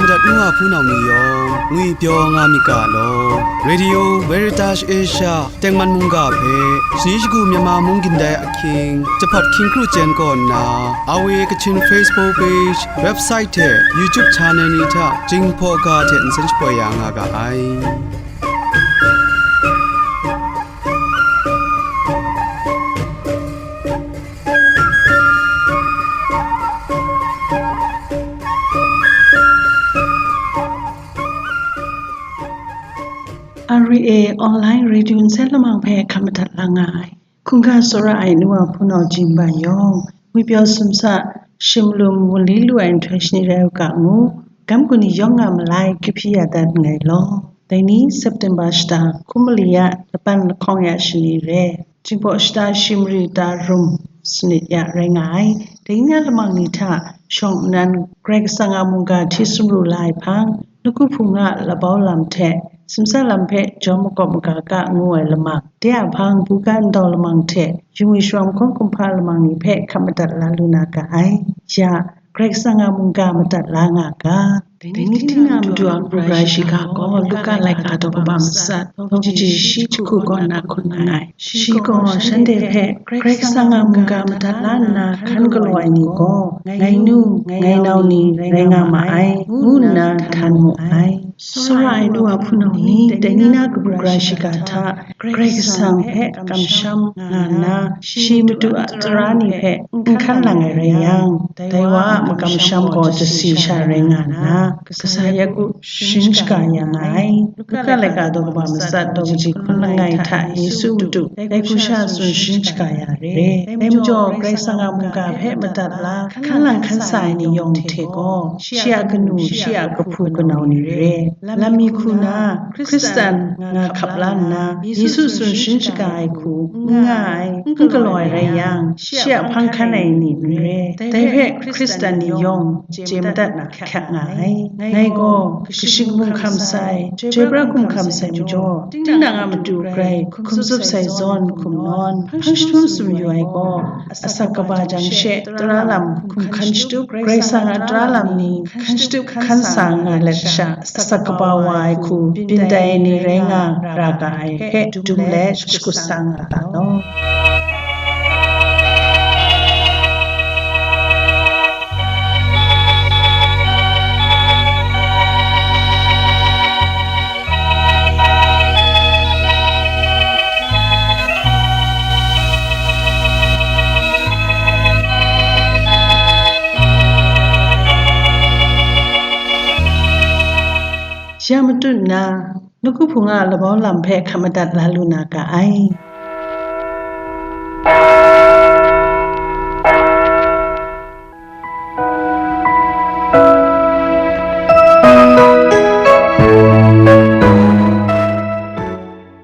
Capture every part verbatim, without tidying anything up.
Madat nu a hpunau ni yawng ngwipyaw nga myit ga law. Radio Veritas Asia tengman mungga hpe shani shagu Myanmar mung gindai ahkying jahpawt hkying kru chyen kaw nna, R V A Kachin Facebook page, website hte YouTube channel ni hta Jinghpaw ga hte nsen shapoi ya nga ga ai. R V A Online Radio nsen lamang hpe hkap madat la nga ai. Hkungga tsawra ai nu a hpunau jingban yawng, ngwipyaw sumsa, shimlum wunli lu ai nhtoi shani rai u ga ngu, gam gun ni yawng nga malai, kyu hpyi ya dat nngai law. Dai ni September shata, hkum mali ya, laban lahkawng ya shani re, Jinghpaw shata shi mari ta rum sanit ya rai nga ai. Dai ni na lamang ni hta shawng nnan Karai Kasang a mungga hti sumru la ai hpang, nawku hpung a labau lam hte simsa lam hpe jawm makawp maga ga ngu ai lamang, de a hpang buga ndau lamang hte yumwi sharawng hkawng kumhpa lamang ni hpe hkap madat la lu na ga ai. Ya, Karai Kasang a mungga madat la nga ga. Dai ni htingna madu a kabu gara shiga gaw Luka laika daw kaba matsat, daw kaji shi jahku kaw nna hkun nngai. Shi gaw shanhte hpe, Karai Kasang a mungga madat la nna hkan galaw ai ni gaw, ngai nu, ngai nau ni rai nga ma ai, ngu nna htan mu ai. Tsawra ai nu a hpunau ni, dai ni na kabu gara shiga hta, Karai Kasang hpe kamsham nga nna, shi madu a tara ni hpe n hkan lang ai rai yang, dai wa a makamsham gaw dasi sha rai nga nna, kasa ya ku sharin shaga ya nga ai. Luka laika daw kaba matsat, daw kaji hkun langai hta Yesu madu dai hku sha tsun sharin shaga ya re. Dai majaw, Karai Kasang a mungga hpe madat la hkan lang hkan sa ai ni yawng hte gaw, shi a kanu, shi a kahpu kanau ni re. Lam mi hku na, Hkristan nga hkap la nna, Yesu tsun sharin shaga ai hku n nga ai, n galaw ai rai yang, shi a hpang hkan ai ni n re. Dai hpe Hkristan ni yawng chye madat na hkyak nga ai. Ngai gaw, kashi kabu hkam sai, chyoi pra hkum hkam sai majaw, tinang a matu grai hkum tsup sai zawn hkum nawn, hpang jahtum tsun yu ai gaw, asak kaba jang she tara lam hkum hkan shatup, Karai Kasang a tara lam ni hkan shatup hkan sa nga let sha, asak kaba wa ai hku byin tai ai ni rai nga ra ga ai hpe dum let shakut sa nga ga law. Ya matut nna, nawku hpung a labau lam hpe hkap madat la lu na ga ai.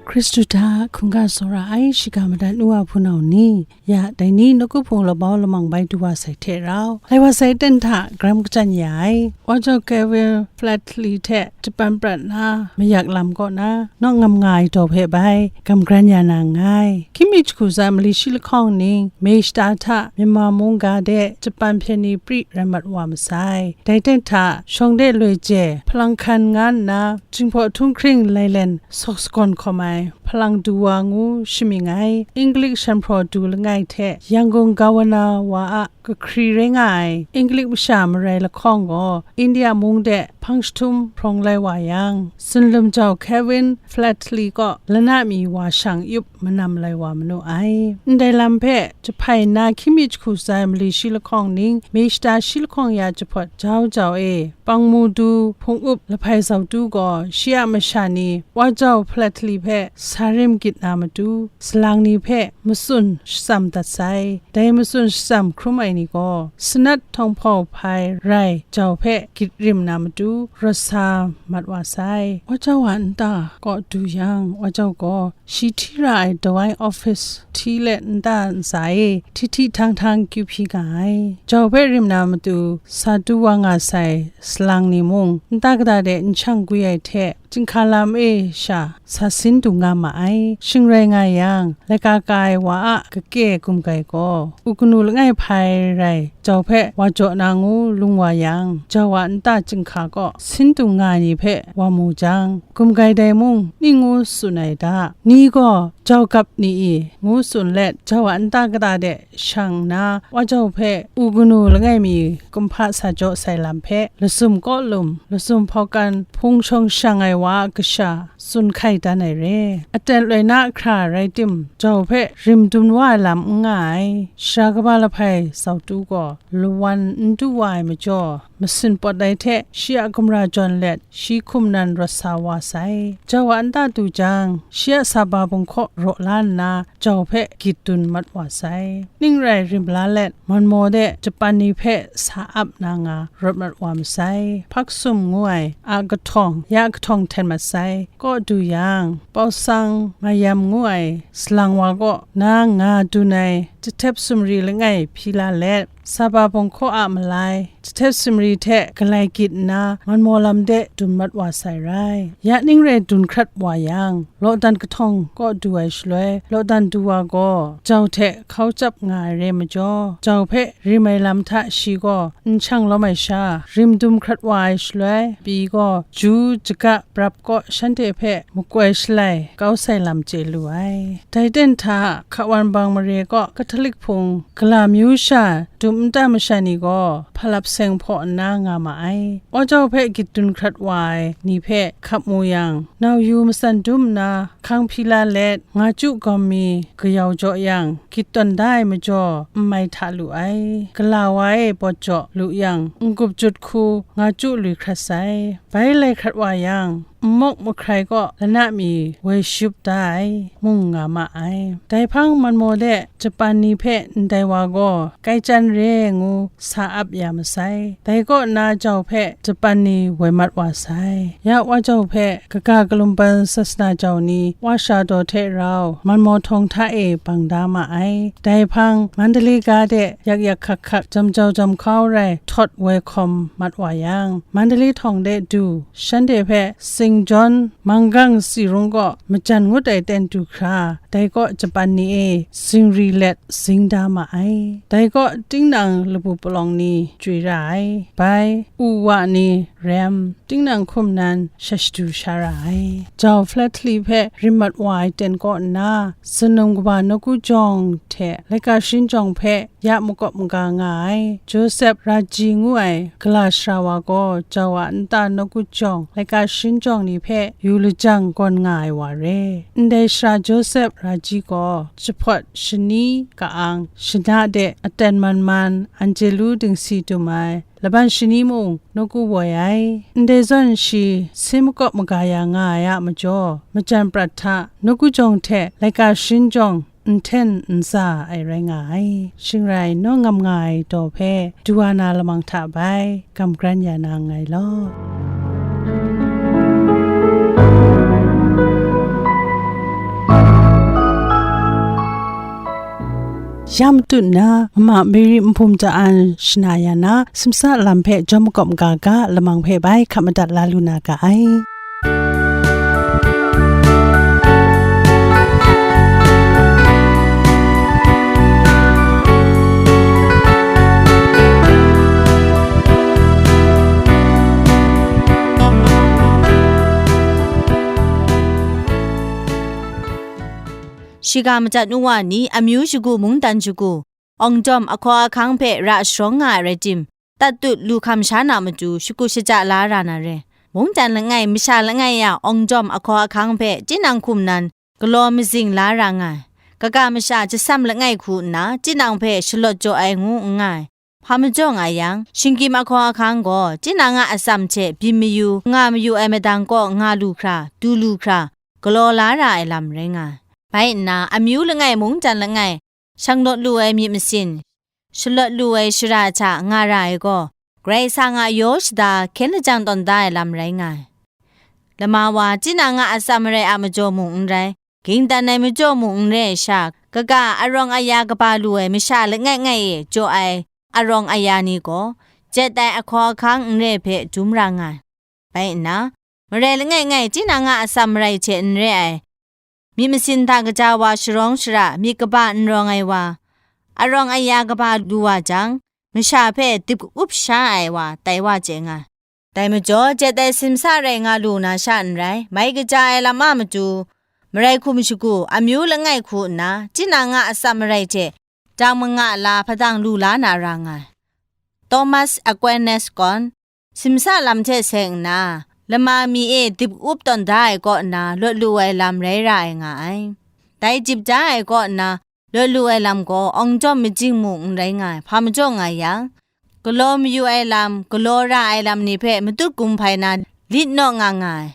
Hkristu hta hkungga tsawra ai shiga madat nu a hpunau ni, ya, dai ni nawku hpung labau lamang bai du wa sai hte rau, lai wa sai ten hta garam kachyan ya ai. Wa jau Kevin Flatley hte Japan prat na mayak lam kaw na, nawk ngam nga ai daw hpe bai gam gran ya na nngai. Hkying mi jahku tsa mali shi lahkawng ning, May shata hta Myanmar mungga de Japan hpyen ni pri rai mat wa masai. Dai ten hta, shawng de loi je, hpalang hkan nga nna, Jinghpaw htunghkring lailen sawk sagawn hkawm ai, hpalang du wa ngu shamying ai, English shanhpraw du langai hte, Yangon Governor wa a kahkri rai nga ai, English masha marai lahkawng gaw, India mung de hpang jahtum hprawng lai wa yang, Sunlum jau Kevin Flatley kaw lana mi wa shang yup manam lai wa manu ai. Ndai lam hpe jahpai nna hkying mi jahku tsa mali shi lahkawng ning, May shata shi lahkawng ya jahpawt jau jau e, pang mu du, hpung up lahpai zau du gaw, shi a masha ni wa jau Flatley hpe sa rim gyit na matu, salang ni hpe matsun shatsam dat sai. Dai matsun shatsam hkrum ai ni gaw, sanat htawng hpau hpai rai jau hpe gyit rim na matu, rawt sa mat wa sai. Wa jau a nta kaw du yang, wa jau gaw, shi hti ra ai dawai office hti let nta ntsa e, hti hti htang htang kyu hpyi ga ai. Jau hpe rim na matu, sa du wa nga sai salang ni mung, nta kata de n shang gwi ai hte, chyinghka lam e sha sa sin dung nga ma ai. Shing rai nga yang, laika ka ai wa a kake gumgai gaw, u kanu langai hpai rai jau hpe wa jaw na ngu lung wa yang, jau a nta chyinghka kaw sin dung nga ai ni hpe wa mu jang, gumgai dai mung ning ngu tsun ai da? Ni gaw jau gap ni i ngu tsun let, jau a nta kata de shang nna, wa jau hpe u kanu langai mi kumhpa sa jaw sai lam hpe, lasum kaw lum, lasum hpawkan hpung shawng shang ai wa a kasha tsun hkai dan ai re. Aten loi na hkra rai tim, jau hpe rim dum wa ai lam n nga ai. Sara kaba lahpai Zautu gaw lawan n du wa ai majaw, masin pawt ai hte shi a gumra jawn let, shi hkum nan rawt sa wa sai. Jau a nta du jang, shi a saba bunghkaw raw la nna, jau hpe gyit dun mat wa sai. Ning rai rim la let, manmaw de Japan ni hpe sa ap na nga rawt mat wa masai. Hpak sum ngu ai a kahtawng, ya kahtawng hten mat sai. Kaw du yang, Pausang Mayam ngu ai salang wa kaw na nga dun ai jahtep sumri langai hpyi la let, saba bunghkaw a malai, jahtep sumri hte galai gyit nna, manmaw lam de dun mat wa sai rai. Ya ning rai dun hkrat wa yang, lawdan kahtawng kaw du ai shaloi, lawdan du wa gaw, jau hte hkau chyap nga ai re majaw, jau hpe rim ai lam hta shi gaw n shang lawm ai sha, rim dum hkrat wa ai shaloi, pyi gaw ju jaga brap kaw shanhte hpe makoi shalai kau sai lam chye lu ai. Dai ten hta, Hkawan bang mare kaw Catholic hpung gala myu sha dum nta masha ni gaw hpalap seng hpaw nna nga ma ai. Wa jau hpe gyit dun hkrat wa ai ni hpe hkap mu yang, nau yu matsan dum nna, hkang hpyi la let, nga chyu gawm mi kayau jaw yang, gyit tawn da ai majaw n mai hta lu ai. Gala wa e bawt jaw lu yang, n-gup jut hku nga chyu lui hkrat sai. Bai lai hkrat wa yang, nmawk mahkrai kaw lana mi woi shup da ai, mung nga ma ai. Dai hpang manmaw de Japan ni hpe ndai wa gaw kai chyan re ngu sa ap ya masai. Dai kaw na jau hpe Japan ni woi mat wa sai. Ya wa jau hpe kaga kalumpan sasana jau ni wa sha daw hte rau manmaw htawng hta e bang da ma ai. Dai hpang Mandalay ga de yak yak hkak hkak, jam jau jam hkau rai htawt woi hkawm mat wa yang, Mandalay htawng de du shanhte hpe Singjawn Manggang Sirung kaw majan ngut ai ten du hkra, dai kaw Japan ni e zingri let zing da ma ai. Dai kaw tingnang labu palawng ni chyoi ra ai. Bai, u wa ni rem, tingnang hkum nan sha shadu sha ra ai. Jau Flatly hpe rim mat wa ai ten kaw nna, zanum kaba nawku jawng hte laika sharin jawng hpe ya makawp maga nga ai. Joseph Raji ngu ai gala sara wa gaw jau a nta nawku jawng, laika sharin jawng ni hpe yu lajang gawn nga ai wa re. Ndai sara Joseph Raji gaw jahpawt shani ka-ang, shana de aten man man, Anjelu dingsi dum ai, laban shani mung nawku woi ai. Ndai zawn shi sin makawp maga ya nga ai a majaw, majan prat hta nawku jawng hte laika sharin jawng n hten n za ai rai nga ai. Shing rai, naw ngam nga ai daw hpe du wa na lamang hta bai gam gran ya na nngai law. Ya matut nna, mama Mary Nhpum Cha An shana ya na, simsa lam hpe jawm makawp maga ga lamang hpe bai hkap madat la lu na ga ai. Shiga majat nu wa ni, amyu shagu, mungdan shagu, awng jawm ahkaw ahkang hpe ra sharawng nga ai rai tim, tat tut lu hkam sha na matu shagu shaja la ra na re. Mungdan langai, masha langai a awng jawm ahkaw ahkang hpe tinang hkum nan galaw mazing la ra nga ai. Kaga masha jasam langai hku nna tinang hpe shalawt jaw ai ngu n nga ai. Hpa majaw nga yang, shinggyim ahkaw ahkang gaw tinang a atsam hte byin mayu, nga mayu ai madang kaw nga lu hkra, du lu hkra, galaw la ra ai lam rai nga ai. Bai nna, amyu langai, mungdan langai, shanglawt lu ai myit masin, shalawt lu ai shara hta nga ra ai gaw, Karai Kasang a yaw shada hkyen lajang tawn da ai lam rai nga ai. Lama wa, tinang a atsam marai a majaw mung n rai, ging dan ai majaw mung n re ai sha, kaga arawng aya kaba lu ai masha langai ngai e jaw ai arawng aya ni gaw, jet ai ahkaw ahkang n re hpe dum ra nga ai. Bai nna, marai langai ngai tinang a atsam marai hte n re ai, myit masin hta kaja wa sharawng shara, myit kaba n rawng ai wa, arawng aya kaba lu wa jang, masha hpe dip ka-up sha ai wa tai wa chye nga. Dai majaw, jet ai simsa rai nga lu na sha n rai, mai kaja ai lam a matu, marai hkum shagu, amyu langai hku nna, tinang a atsam marai hte jang manga la hpadang lu la na ra nga ai. Thomas Aquinas gaw, simsa lam hte seng nna, lama mi e dip ka-up tawn da ai kaw nna lawt lu ai lam rai ra ai nga ai. Dai jip da ai kaw nna lawt lu ai lam gaw, awngjawm majing mung n rai nga ai, hpa majaw nga yang, galaw mayu ai lam, galaw ra ai lam ni hpe matut gum hpai na lit naw nga nga ai.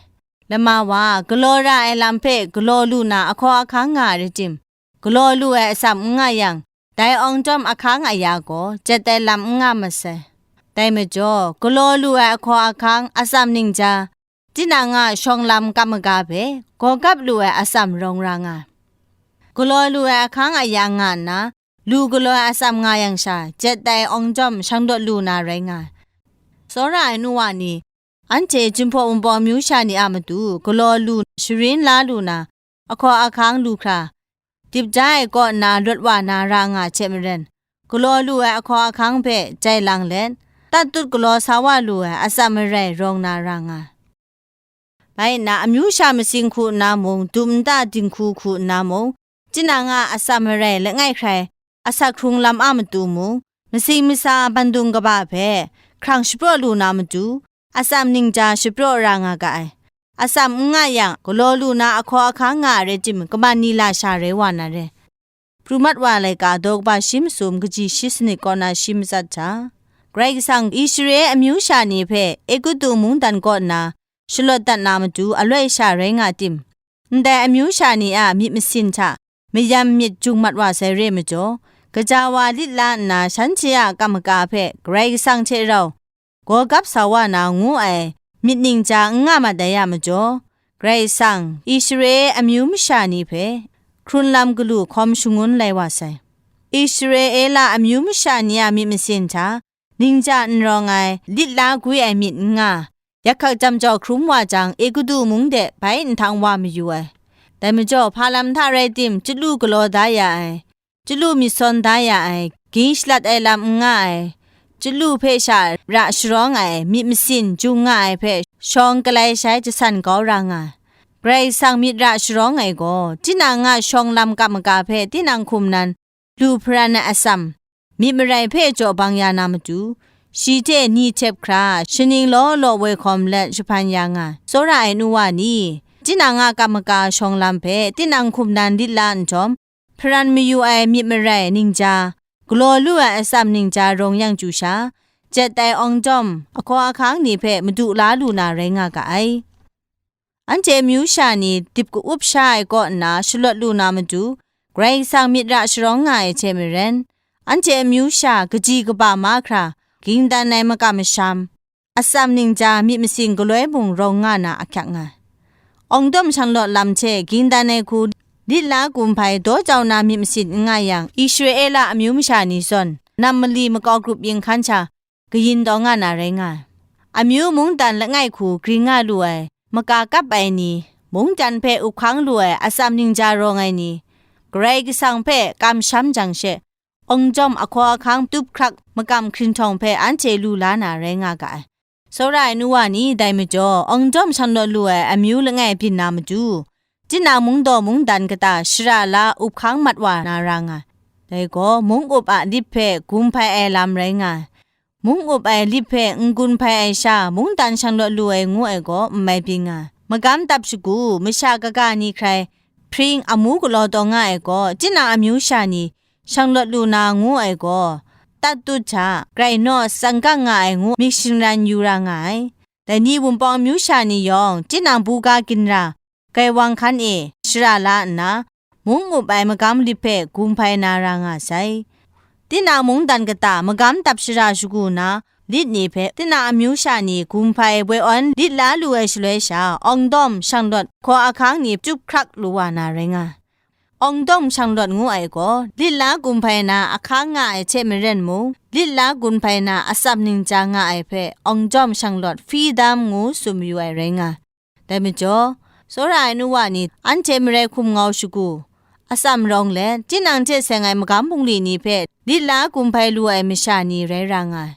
Lama wa, galaw ra ai lam hpe galaw lu na ahkaw ahkang nga ai rai tim, galaw lu ai atsam n nga yang, dai awngjawm ahkang aya gaw jet ai lam n nga masai. Dai majaw, galaw lu ai ahkaw ahkang atsam ningja, tinang a shawng lam kam maga hpe gawgap lu ai atsam rawng ra nga ai. Galaw lu ai ahkang aya nga nna, lu galaw ai atsam nga yang sha, jet ai awngjawm shang dawt lu na rai nga ai. Tsawra ai nu wa ni, anhte Jinghpaw Wunpawng amyu sha ni a matu galaw lu sharin la lu na, ahkaw ahkang lu hkra, dip da ai kaw nna lawt wa na ra nga hte maren, galaw lu ai ahkaw ahkang hpe jai lang let, tat tut galaw sa wa lu ai atsam marai rawng na ra nga ai. Bai nna, amyu sha matsing hku nna mung, dum nta dinghku hku nna mung, tinang a atsam marai langai hkrai asak hkrung lam a matu mung, matsing matsa bandung kaba hpe hkrang shapraw lu na matu, atsam ningja shapraw ra nga ga ai. Atsam n nga yang, galaw lu na ahkaw ahkang nga ai rai tim, kaman ni lasha rai wa na re. Pru mat wa laika daw kaba shi masum kaji shi sanit kaw na shi matsat hta, Karai Kasang Israela amyu sha ni hpe Egutu mungdan kaw nna shalawt dat na matu aloi sha rai nga tim, ndai amyu sha ni a myit masin hta mayam myit jung mat wa sai re majaw, gaja wa lit la nna shanhte a kamaka hpe Karai Kasang hte rau gaw gap sa wa na ngu ai myit ningja n nga mat ai a majaw, Karai Kasang Israela amyu masha ni hpe hkrun lam galu hkawm shangun lai wa sai. Israela amyu masha ni a myit masin hta ningja n rawng ai, lit la gwi ai myit n nga, yakhak jam jau hkrum wa jang, Egutu mung de bai nhtang wa mayu ai. Dai majaw, hpa lam hta rai tim, chyalu galaw da ya ai, chyalu myit sawn da ya ai, ging shalat ai lam n nga ai, chyalu hpe sha ra sharawng ai, myit masin jung nga ai hpe shawng galai shai jasan kau ra nga ai. Karai Kasang myit ra sharawng ai gaw, tinang a shawng lam kamaka hpe tinang hkum nan lu hparan ai atsam, myit marai hpe jaw bang ya na matu, shi hte ni htep hkra, shaning law law woi hkawm let jahpan ya nga ai. Tsawra ai nu wa ni, tinang a kamaka shawng lam hpe tinang hkum nan lit la nhtawm, hparan mayu ai myit marai ningja, galaw lu ai atsam ningja rawng yang chyu sha, jet ai awngjawm ahkaw ahkang ni hpe madu la lu na rai nga ga ai. Anhte amyu sha ni dip ka-up sha ai kaw nna shalawt lu na matu, Karai Kasang myit ra sharawng nga ai hte maren, anhte amyu sha kaji kaba mahkra, ging dan ai makam masham, atsam ningja myit masin galoi mung rawng nga na ahkyak nga ai. Awng dawm shanglawt lam hte ging dan ai hku lit la gum hpai daw jau na myit masin n nga yang, Israela amyu masha ni zawn nam mali makau grup yin hkan sha kayin taw nga na rai nga ai. Amyu mungdan langai hku gring nga lu ai, maka kap ai ni, mungdan hpe up hkang lu ai atsam ningja rawng ai ni, Karai Kasang hpe kamsham jang she, awng jawm ahkaw ahkang tup hkrak makam hkrinhtawng hpe anhte lu la na rai nga ga ai. Tsawra ai nu wa ni, dai majaw, awng jawm shanglawt lu ai amyu langai byin na matu, tinang mungdaw mungdan kata shara la up hkang mat wa na ra nga ai. Dai gaw, mung up a lip hpe gum hpai ai lam rai nga ai. Mung up ai lip hpe n-gun hpai ai sha, mungdan shanglawt lu ai ngu ai gaw n mai byin nga ai. Magam dap shagu, masha kaga ni hkrai hpring amu galaw taw nga ai gaw, tinang amyu sha ni shanglawt lu na ngu ai gaw, tat tut hta, grai naw, tsang gang nga ai ngu myit shingran yu ra nga ai. Dai ni Wunpawng amyu sha ni yawng, tinang buga ginra, gaiwang hkan e shara la nna, mung up ai magam lip hpe gum hpai na ra nga sai. Tinang mungdan kata magam dap shara shagu na lit ni hpe, tinang amyu sha ni gum hpai boi awn lit la lu ai shaloi sha, awng dawm shanglawt hkaw ahkang ni tup hkrak lu wa na rai nga ai. Awng dawm shanglawt ngu ai gaw, lit la gum hpai na ahkang nga ai hte maren mung, lit la gun hpai na atsam ningja nga ai hpe, awng dawm shanglawt freedom ngu tsun mayu ai rai nga ai. Dai majaw, tsawra ai nu wa ni anhte marai hkum ngau shagu, atsam rawng let, tinang hte seng ai magam bungli ni hpe lit la gumhpai lu ai masha ni rai ra nga ai.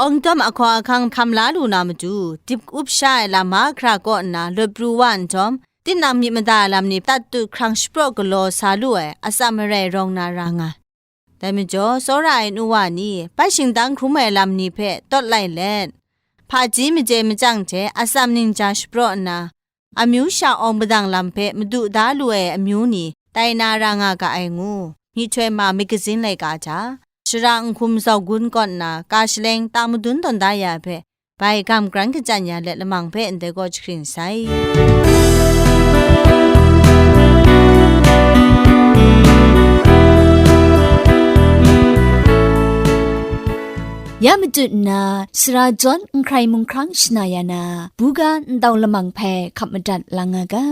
Awng dawm ahkaw ahkang hkam la lu na matu, dip up sha ai lam mahkra kaw nna lawt pru wa nhtawm, tinang myit mada ai lam ni tat tut hkrang shapraw galaw sa lu ai atsam marai rawng na ra nga ai. Dai majaw, tsawra ai nu wa ni, bai shingtang hkrum ai lam ni hpe tawt lai let, hpaji machye machyang hte atsam ningja shapraw nna, amyu sha awng padang lam hpe madu da lu ai amyu ni tai na ra nga ga ai ngu, myihtoi ma magazin laika hta, Shara Nhkum Zau Gun kaw nna ga shaleng tang madun tawn da ya hpe, bai gam kran kachyan ya let lamang hpe ndai gaw jahkring sai. Ya matut nna, sara jawn n hkrai mung hkrang shana ya na, buga ntau lamang hpe hkap madat lang nga ga.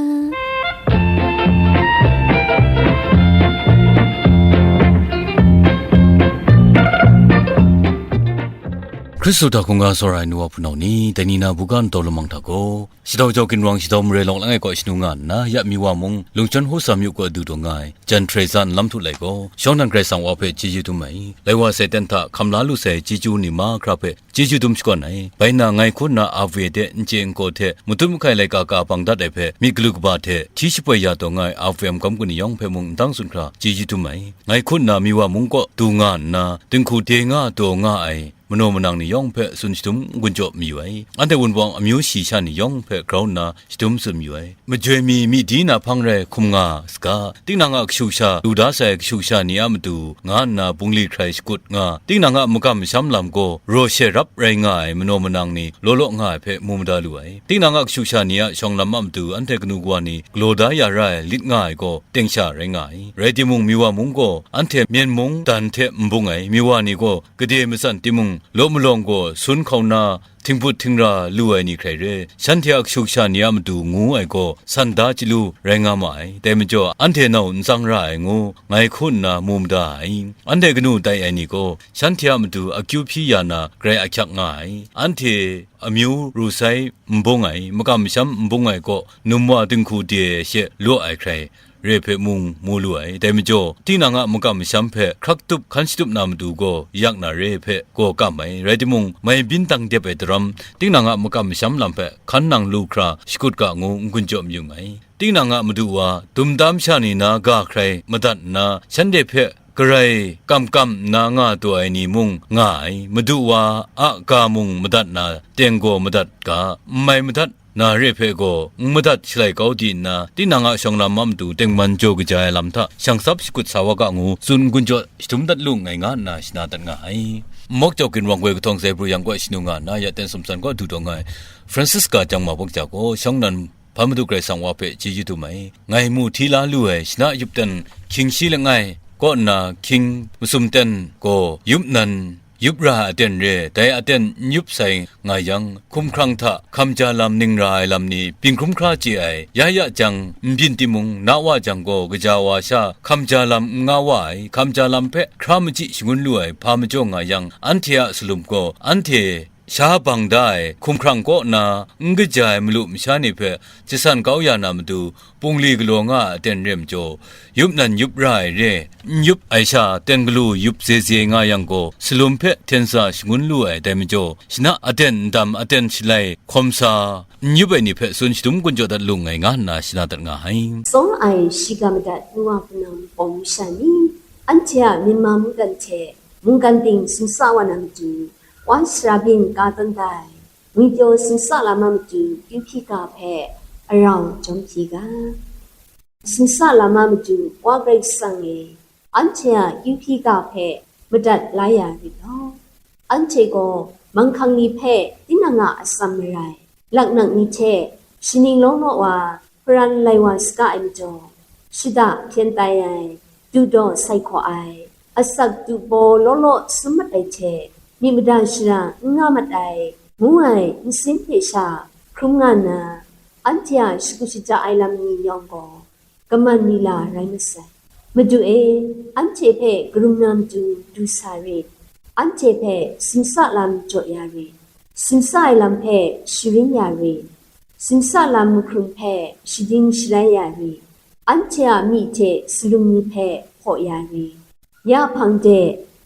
Hkristu hta hkungga tsawra ai nu wa hpunau ni, dai ni na buga ntau lamang hta gaw, Shadau jau ginwang shadau mare lawng lang ai kaw shanu nga nna, ya mi wa mung, Lungchan Hkawsa myu kaw du taw nga ai, Jan Teresa nlam htu lai gaw, shawng nnan Karai Kasang wa hpe chyeju dum ai. Lai wa sai ten hta hkam la lu sai chyeju ni mahkra hpe chyeju dum shakawn ai. Bai nna ngai hku nna a we de n chye n kaw hte matut mahkai laika ka bang dat ai hpe myit galu kaba hte hti shapoi ya taw nga ai a we a magam kaw ni yawng hpe mung n dang tsun hkra chyeju dum ai. Ngai hku nna mi wa mung kaw du nga nna, dinghku de nga taw nga ai manaw manang ni yawng hpe tsun shadum n-gun jaw mayu ai. Anhte wunpawng amyu shi sha ni yawng hpe grau nna shadum tsun mayu ai. Majoi mi myi di na hpang rai hkum nga saga, tinang a kashu kasha, lu da sai kashu kasha ni a matu, nga nna bungli hkrai shakut nga, tinang a makam masham lam gaw raw she rap rai nga ai manaw manang ni law law nga ai hpe mu mada lu ai. Tinang a kashu kasha ni a shawng lam a matu anhte kanu kawa ni galaw da ya ra ai lit nga ai gaw teng sha rai nga ai. Rai timung, mi wa mung gaw anhte myen mung dan hte n bung ai, mi wa ni gaw gade matsan timung, law malawng gaw sun hkau na, htingbut htingra lu ai ni hkrai re, shanhte a kashu kasha ni a matu ngu ai gaw, san da chyalu rai nga ma ai. Dai majaw, anhte nau n tsang ra ai ngu, ngai hku nna mu mada ai. Anhte kanu tai ai ni gaw, shanhte a matu akyu hpyi ya na, grai ahkyak nga ai. Anhte amyu ru sai n bung ai, makam masham n bung ai gaw, num wa dinghku de ai she law ai hkrai, re hpe mung mu lu ai. Dai majaw, tinang a makam masham hpe hkrak tup hkan shatup na matu gaw, yak na re hpe gaw kam ai. Rai timung, mai byin dang dep ai daram, tinang a makam masham lam hpe hkan nang lu hkra shakut ga ngu n-gun jaw mayu ai. Tinang a madu wa, dum tam sha ni na ga hkrai madat nna, shanhte hpe garai kam kam nna nga taw ai ni mung nga ai. Madu wa a ga mung madat na, teng gaw madat ga, n mai madat na re hpe gaw, n madat shalai kau di nna, tinang a shawng lam a matu tengman jaw kaja ai lam hta shang tsap shakut sa wa ga ngu, tsun n-gun jaw shadum dat lu nngai nga nna shana dat nga ai. Mawk jau ginwang goi kahtawng Zaibru yang kaw shanu nga nna, ya ten sumsan kaw du taw nga ai Francisca chyang ma bawk ja gaw, shawng nnan hpan Madu Karai Kasang wa hpe chyeju dum ai. Ngai mu hti la lu ai, shana yup ten hkying shi langai kaw nna hkying masum ten gaw yup nan, yup ra ai aten re, dai aten n yup sai nga yang, hkumhkrang hta hkamja lam ning ra ai lam ni byin hkrum hkra chye ai, ya ya jang, n byin timung, na wa jang gaw, gaja wa sha hkamja lam n nga wa ai, hkamja lam hpe hkra machyi shangun lu ai, hpa majaw nga yang, anhte a salum gaw, anhte sha bang da ai, hkumhkrang kaw na n kaja ai malu masha ni hpe jasan kau ya na matu, bungli galaw nga ai aten re majaw, yup nan yup ra ai re, n yup ai sha ten galu yup ze ze nga yang gaw, salum hpe hten sa shangun lu ai, dai majaw, shana aten ndam aten shalai hkawm sa, n yup ai ni hpe tsun shadum gun jaw dat lu nngai nga nna shana dat nga ai. Tsawng ai shiga madat nu wa hpunau pawng masha ni, anhte a myinma mungkan hte mungkan ting sumsa wa na matu, wa sara byin ka tawn da ai, ngwipyaw sumsa lam a matu kyu hpyi ga hpe arau jawm hpyi ga. Sumsa lam a matu, Wa Karai Kasang e, anhte a kyu hpyi ga hpe madat la ya rit law, anhte gaw manghkang ni hpe tinang a atsam marai, laknak ni hte shaning law law wa hparan lai wa saga ai majaw, shada hpyen tai ai, dudaw sai hkaw ai, asak dubaw law law sum mat ai hte, myit mada shara n nga mat ai, ngu ai nsin hte sha hkrum nga nna, anhte a shagu shaja ai lam ni yawng gaw, kaman ni la rai masai. Madu e, anhte hpe karung na matu du sa rit, anhte hpe sumsa lam jaw ya rit, sumsa ai lam hpe sharin ya rit, simsa lam mahkrung hpe shading sharai ya ri, anhte a myi hte salum ni hpe hpaw ya ri, ya hpang de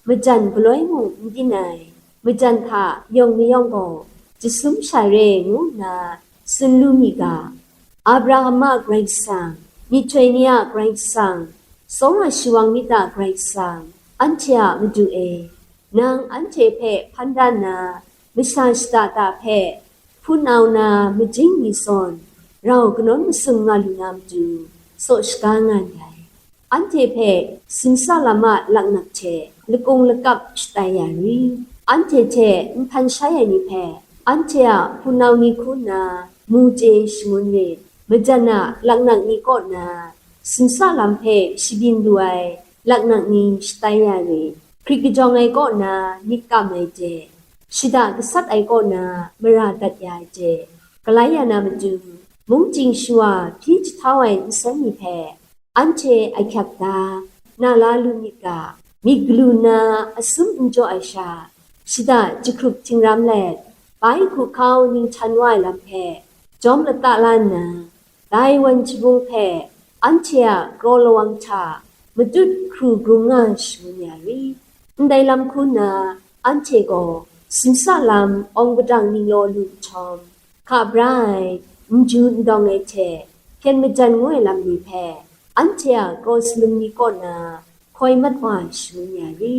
majan galoi mung n byin ai, majan hta yawng mayawng gaw jasum sha re ngu nna tsun lu mi ga, Abraham a Karai Kasang, myihtoi ni a Karai Kasang, tsawra shawang myit a Karai Kasang, anhte a Madu e, nang anhte hpe hpan dan na masha shada da hpe, hpunau na majing mi zawn, rau kanawn masum nga lu na matu, tsaw shaga nga ndai. Anhte hpe simsa lam a laknak hte lakung lakap shatai ya ri, anhte hte nhpan shai ai ni hpe, anhte a hpunau ni hku nna mu chye shangun rit, majan a laknak ni kaw na simsa lam hpe shabyin lu ai laknak ni shatai ya rit, hkrit kajawng ai kaw na myit kam ai hte, shada gasat ai kaw na mara dat ya ai hte, galai ya na matu, mungchying shawa hpyi jahtau ai nsen ni hpe, anhte ahkyak da, na la lu myit ga, myit galu nna asum n jaw ai sha, shada jahkrup htingram let, bai hkuhkau ninghtan wa ai lam hpe jawm lata la nna, dai wan jabung hpe anhte a kraw lawang hta matut hkru grung nga shangun ya ri. Ndai lam hku nna, anhte gaw simsa lam awng padang ninglaw lu nhtawm, hka bra ai, n ju n dawng ai hte hpyen majan ngu ai lam ni hpe, anhte a kraw salum ni kaw na hkoi mat wa ai shangun ya ri.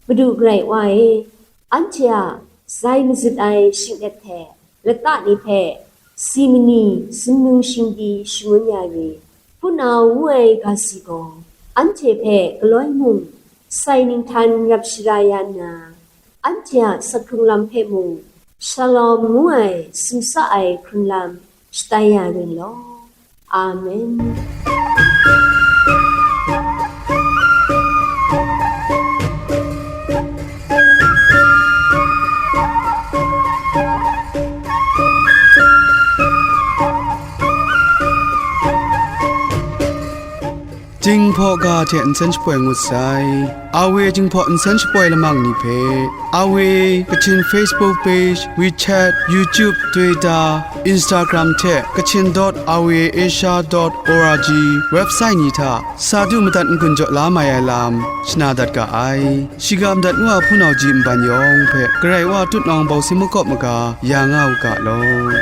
Madu Karai Wa e, anhte a zai mazut ai shinglet hte lata ni hpe si mani sumnung shingdi shangun ya ri. Hpunau ngu ai ga si gaw, anhte hpe galoi mung sai ninghtan rap shara ya nna, anhte a sakhkrung lam hpe mung, Shalom ngu ai simsa ai hkrun lam shatai ya ring law. Amen. Jinghpaw ga hte nsen shapoi ngut sai. Awe Jinghpaw nsen shapoi lamang ni hpe, Awe Kachin Facebook page, WeChat, YouTube, Twitter, Instagram hte Kachin dot awe asia dot org website ni hta sa du madat n-gun jaw la mai ai lam shana dat ga ai. Shiga madat ngu a hpunau ji nban yawng hpe Karai Wa tutnawng bawsing makawp maga ya nga u ga law.